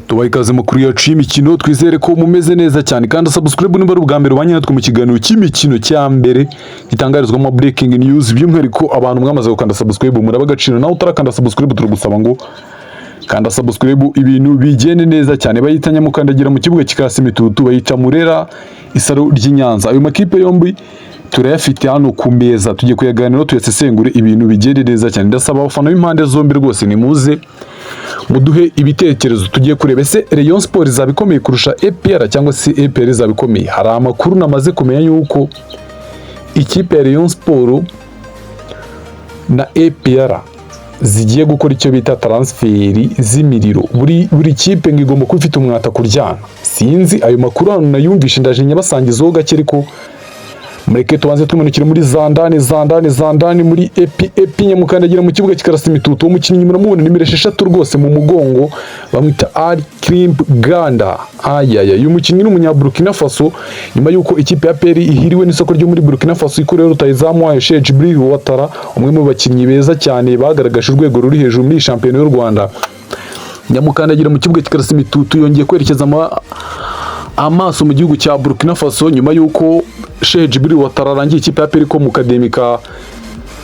Tubaha ikaze makuru yacu y'imikino. Twizere ko mumeze neza cyane. Kandi subscribe niba ari ubwa mbere ubanye natwe mu kiganiro cy'imikino cya mbere gitangarizwamo breaking news. By'umwihariko abantu mwamaze gukanda subscribe, muraba agaciro. Nawe utarakanda subscribe, turagusaba ngo kanda subscribe, ibintu bigende neza cyane. Bayita nyamukandagira mu kibuga kikasa imitutu, bayita Murera isaro ry'i Nyanza. Ayo makipe yombi turayafite hano ku meza, tugiye kuyaganiraho, tuyasesengure, ibintu bigende neza cyane. Ndasaba abafana b'impande zombi rwose, nimuze muduhe ibitekerezo. Tugiye kureba: ese Rayon Sport izaba ikomeye kurusha APR, cyangwa se APR izaba ikomeye? Hari amakuru namaze kumenya yuko ikipe ya Rayon Sport na APR zigiye gukora icyo bita transfer z'imiriro. Buri kipe ngo igomba kuba ifite umwata kuryana. Sinzi ayo makuru hano nayumvishe, ndaje nyabasangizaho gake, ariko mureke tubanze tumanukire muri zandani zandani zandani muri epi epi nyamukandagira mu kibuga kikarasa imitutu. Uwo mukinnyi muramubona, nimero 6 rwose mu mugongo, bamwita Ali Krimp Ganda. Ayaya, uyu mukinnyi ni umunya Burkina Faso. Nyuma y'uko ikipe ya APR ihiriwe n'isoko ryo muri Burkina Faso ikureho rutahizamu wayo Cheick Djibril Ouattara, umwe mu bakinnyi beza cyane bagaragaje urwego ruri hejuru muri shampiyona y'u Rwanda, nyamukandagira mu kibuga kikarasa imitutu yongeye kwerekeza amaso mu gihugu cya Burkina Faso, nyuma y'uko Cheick Djibril Ouattara arangiye ikipe ya APR ko mu academy ka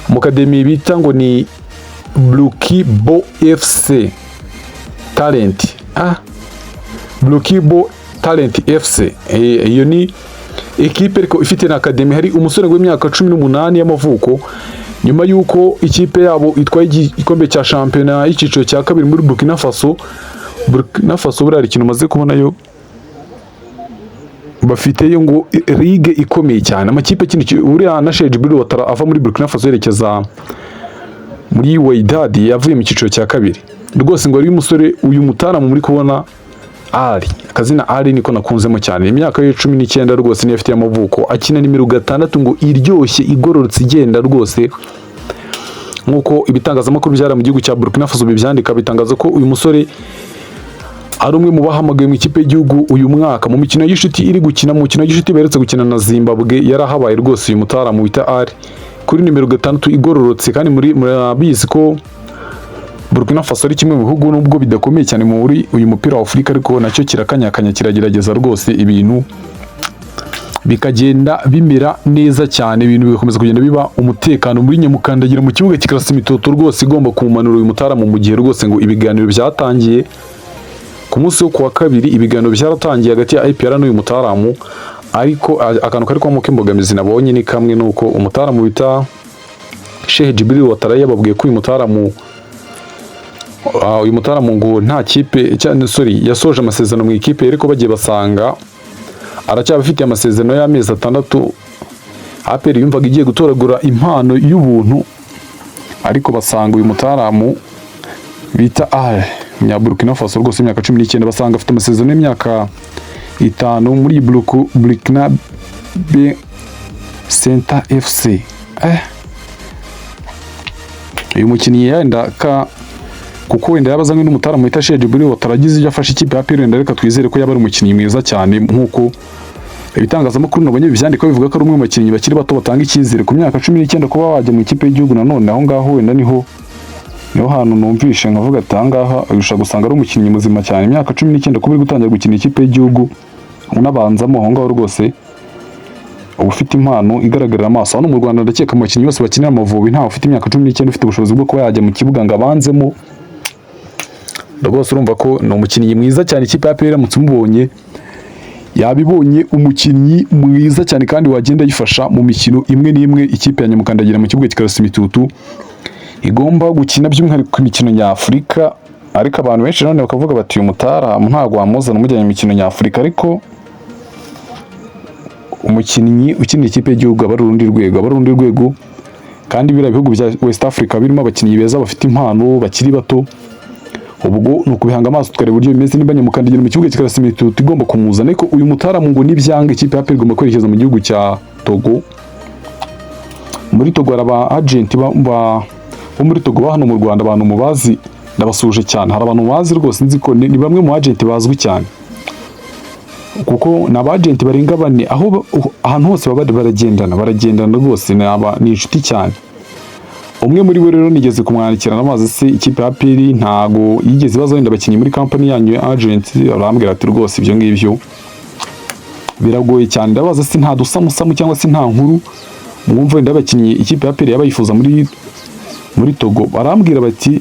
mu academy bita ngo ni Burkibo FC Talent, Burkibo Talent FC. Iyo ni ekipe ariko ifite na academy. Hari umusore w'imyaka 18 y'amavuko. Nyuma y'uko ikipe yabo itwaye igikombe cya shampiyona y'icyiciro cya kabiri muri Burkina Faso. Burkina Faso buriya hari ikintu umaze kubonayo, bafiteyo ngo ligue ikomeye cyane, amakipe kino uriya na Cheick Djibril Ouattara ava muri Burkina Faso yerekeza muri Wydad, yavuye mu cyiciro cya kabiri rwose. Ngo ari umusore, uyu mutaramu muri kubona Ali, akazina Ali niko nakunzemo cyane. Imyaka ye 19 rwose niyo afite y'amavuko, akina nimero 6 ngo iryoshye, igororotse, igenda rwose. Nk'uko ibitangazamakuru byari mu gihugu cya Burkina Faso bibyandika, bitangaza ko uyu musore ari umwe mu bahamagawe mu ikipe y'igihugu uyu mwaka mu mikino y'inshuti iri gukina. Mu mukino w'inshuti baherutse gukina na Zimbabwe yarahabaye rwose, uyu mutaramu wita Ali kuri nimero 6 igororotse. Kandi muri murabizi ko Burkina Faso ari kimwe mu bihugu, nubwo bidakomeye cyane muri uyu mupira wa Afurika, ariko nacyo kirakanyakanya, kiragerageza rwose, ibintu bikagenda bimera neza cyane, ibintu bigakomeza kugenda biba umutekano muri nyamukandagira mu kibuga kikarasa imitoto rwose igomba kumanura uyu mutaramu, mu gihe rwose ngo ibiganiro byatangiye ku munsi wo kuwa kabiri. Ibiganiro byaratangiye hagati ya APR n'uyu mutaramu, ariko akantu kari kubamo k'imbogamizi nabonye ni kamwe, nuko umutaramu bita Cheick Djibril Ouattara yababwiye ko uyu mutaramu ngo nta kipe cyane, sorry, yasoje amasezerano mu ikipe, ariko bagiye basanga aracyabafitiye amasezerano y'amezi 6. APR yumvaga igiye gutoragura impano y'ubuntu, ariko basanga uyu mutaramu bita Ali Munyaburkina Faso rwose, imyaka 19, basanga afite amasezerano y'imyaka 5 muri Burkina B Center FC. Uyu mukinnyi yenda ka kuko wenda yaba azanywe n'umutaramu wita Cheick Djibril Ouattara agize ibyo afasha ikipe ya APR, wenda reka twizere ko yaba ari umukinnyi mwiza cyane, nk'uko ibitangazamakuru nabonye bibyandika, bivuga ko ari umwe mu bakinnyi bakiri bato batanga icyizere ku myaka 19 kuba wajya mu ikipe y'igihugu. Nanone aho ngaho wenda niho hantu numvishe nkavuga ati aha ngaha ushobora gusanga ari umukinnyi muzima cyane. Imyaka 19 kuba uri gutangira gukina ikipe y'igihugu unabanzamo, aho ngaho rwose uba ufite impano igaragarira amaso. Hano mu Rwanda ndakeka mu bakinnyi bose bakinira Amavubi ntawe ufite imyaka 19 ufite ubushobozi bwo kuba yajya mu kibuga ngo abanzemo rwose. Urumva ko ni umukinnyi mwiza cyane. Ikipe ya APR iramutse umubonye, yabibonye umukinnyi mwiza cyane kandi wagenda yifasha mu mikino imwe n'imwe ikipe ya nyamukandagira mu kibuga kikarasa imitutu igomba gukina, by'umwihariko imikino nyafurika. Ariko abantu benshi none bakavuga bati uyu mutaramu ntabwo wamuzana umujyanye mu mikino nyafurika, ariko umukinnyi ukinira ikipe y'igihugu aba ari urundi rwego, aba ari urundi rwego. Kandi biriya bihugu bya West Africa birimo abakinnyi beza bafite impano bakiri bato. Ubwo ni ukubihanga amaso tukareba uburyo bimeze, niba nyamukandagira mu kibuga kikarasa imitutu igomba kumuzana. Ariko uyu mutaramu ngo nibyanga, ikipe ya APR igomba kwerekeza mu gihugu cya Togo. Muri Togo hari aba agent bo muri Togo ba hano mu Rwanda. Abantu mubazi ndabasuhuje cyane. Hari abantu bazi rwose, nzi ko ni bamwe mu agent bazwi cyane, kuko ni aba agent barenga bane aho ahantu hose baba baragendana, baragendana rwose, ni inshuti cyane. Umwe muri bo rero nigeze kumwandikira namazi se ikipe ya APR ntago yigeze ibaza wenda abakinnyi muri company yanyu ya agent? Arambwira ati rwose ibyo ngibyo biragoye cyane. Ndabaza se nta dusamusamu cyangwa se nta nkuru mwumva wenda abakinnyi ikipe ya APR yaba yifuza muri Togo? Barambwira bati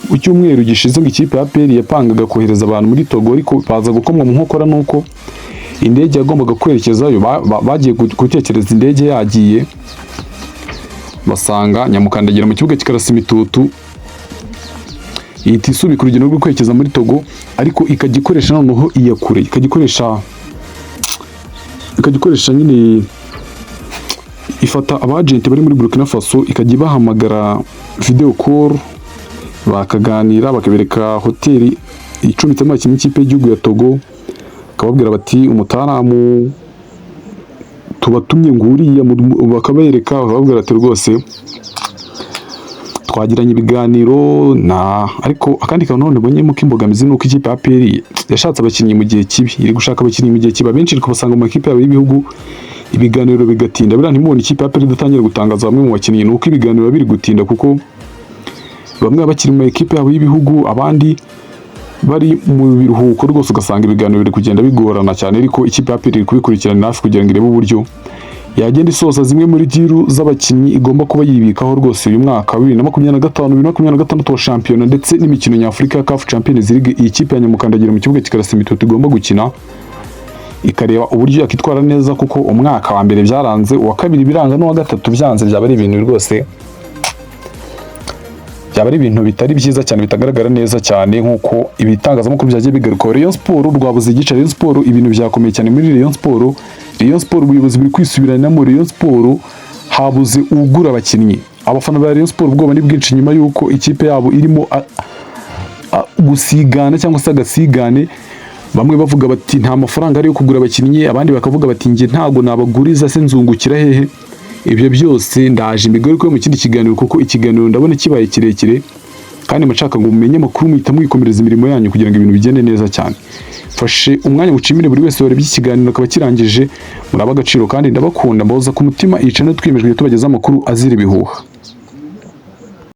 mu cyumweru gishize ngo ikipe ya APR yapangaga kohereza abantu muri Togo, ariko baza gukomwa mu nkokora nuko indege yagombaga kwerekezayo bagiye gutekereza indege yagiye, basanga nyamukandagira mu kibuga kikarasa imitutu, ihita isubika urugendo rwo kwerekeza muri Togo, ariko ikajya ikoresha noneho iya kure, ikajya ikoresha nyine ifata abagenti bari muri Burkina Faso, ikajya ibahamagara video call, bakaganira, bakabereka hoteli icumbitsemo abakinnyi b'ikipe y'igihugu ya Togo, bakababwira bati umutaramu tubatumye nguriya, bakabereka, bakababwira ati rwose twagiranye ibiganiro na. Ariko akandi kantu none mbonyemo k'imbogamizi ni uko ikipe ya APR yashatse abakinnyi mu gihe kibi, iri gushaka abakinnyi mu gihe kibi, abenshi iri kubasanga mu makipe yabo y'ibihugu, ibiganiro bigatinda. Buriya ntimubone ikipe ya APR idatangira gutangaza bamwe mu bakinnyi, ni uko ibiganiro biba biri gutinda, kuko bamwe baba bakiri mu makipe yabo y'ibihugu, abandi bari mu biruhuko rwose, ugasanga ibiganiro biri kugenda bigorana cyane. Ariko ikipe ya APR iri kubikurikiranira hafi kugira ngo irebe uburyo yagenda isoza zimwe muri deal z'abakinnyi igomba kuba yibikaho rwose uyu mwaka wa 2025 2026 wa shampiyona, ndetse n'imikino nyafurika ya CAF Champions League iyi kipe ya nyamukandagira mu kibuga kikarasa imitutu igomba gukina, ikareba uburyo yakitwara neza, kuko umwaka wa mbere byaranze, uwa kabiri biranga, n'uwa gatatu byanze, byaba ari ibintu rwose, byaba ari ibintu bitari byiza cyane, bitagaragara neza cyane, nk'uko ibitangazamakuru byagiye bigaruka. Rayon Sport rwabuze igice. Rayon Sport ibintu byakomeye cyane muri Rayon Sport. Rayon Sport ubuyobozi buri kwisubiranamo. Rayon Sport habuze ugura abakinnyi. Abafana ba Rayon Sport ubwoba ni bwinshi nyuma y'uko ikipe yabo irimo gusigana cyangwa se agasigane. Bamwe bavuga bati nta mafaranga ari yo kugura abakinnyi, abandi bakavuga bati njye ntago nabaguriza se nzungukira hehe? Ibyo byose ndaje mbigaruke mu kindi kiganiro, kuko ikiganiro ndabona kibaye kirekire, kandi mashaka ngo mumenye amakuru muhita mwikomereza imirimo yanyu kugira ngo ibintu bigende neza cyane. Fashe umwanya mushimire buri wese warebye ikiganiro akaba kirangije. Muraba agaciro kandi ndabakunda, mbahoza ku mutima. Iyi channel twiyemejwe tubageza amakuru azira ibihuha.